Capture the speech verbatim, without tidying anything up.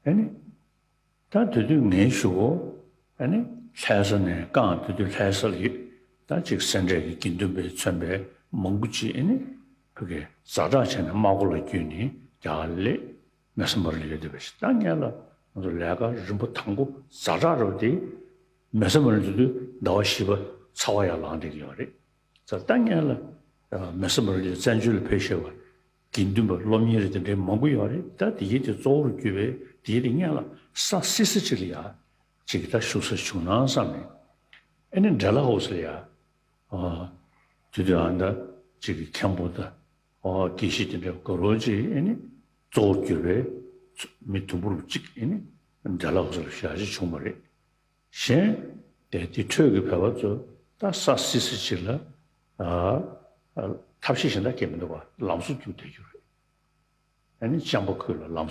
ཨ་ནི། ད་དེ་དུས་ངའི་གཞུག་གུ་ཨ་ནི་ལྷ་ས་ནས་རྐང་དེ་དུས་ལྷ་ས་ལ་ཡོད། ད་ཅིག་སེ་འབྲས་ཀྱི་དགེ་འདུན་པས་མཚོན་པའི་མང་པོ་ཅིག་ཨ་ནི་ཕ་གིར་ཛ་དྲག་བྱས་ནས་རྨ་སྒོ་ལ་བརྒྱུད་ནས་རྒྱ་གར་སླེབས། མེ་བཟའ་མར་ལ་ཡོད་བསྡད་པ་ཞིག་ད་ངས་ལ་ང་ཚོ་ལས་ཀ་རིམ་པ་དང་པོ་ཛ་དྲག་རེད་པ། དེ་མེ་བཟའ་མར་ལ་དེ་དུས་ཟླ་བ་བཞི་པ་ཚ་བ་ཡར་ལངས་བསྡད་ཀྱི་ཡོད་རེད། ད་ངས་ལ་མེ་བཟའ་མར་ལ་བཙན་བྱོལ་ལ་ཕེབས་བཞིན་པ་དགེ་འདུན་པ་སློབ་གཉེར་དེ་འདྲའི་མང་པོ་ཡོད་རེད། ད་དེ་ཡི་དེ་གཙོ་བོར་གྱུར་པའི་དེ་ཡི་དེ་ངས་ལ་ས་སི་སི་ཅིག་ལ་ཡ་ཅིག་ད་བཞུགས་ས་བྱུང་ན་བསམ་ནས། ཨ་ནི་འབྲས་ལ་ཧོ་སི་ལ་ཡ། ཨ། དེ་དུས་ཨ་ད་ཅིག་གི་མཁན་པོ་ད་ཨ་དགེ་བཤེས་དེ་འདྲ་དགའ་རོགས་ཅིག་ཨ་ནི་གཙོ་བོར་གྱུར་པའི་མི་དུམ་བུར་གཅིག་ཨ་ནི་འབྲས་ལ་ཧོ་སི་ལ་ཞལ་ཆེ་བྱུང་བ་རེད། གཞན་དེ་དེ་འཕྲོས་ཀྱི་བོད་པ་ཚོ་ད་ས་སི་སི་ཅིག་ལ་ཨ་ཨ་ཐབས་ཤེས་གཞན་དག་སྐྱེ་མི་འདུག་པ། ལམ་བཟོ་རྒྱུགས་བསྡད་རྒྱུ་རེད། ཨ་ནི་ལྕམ་པ་ཁུལ་ལ་ལམ།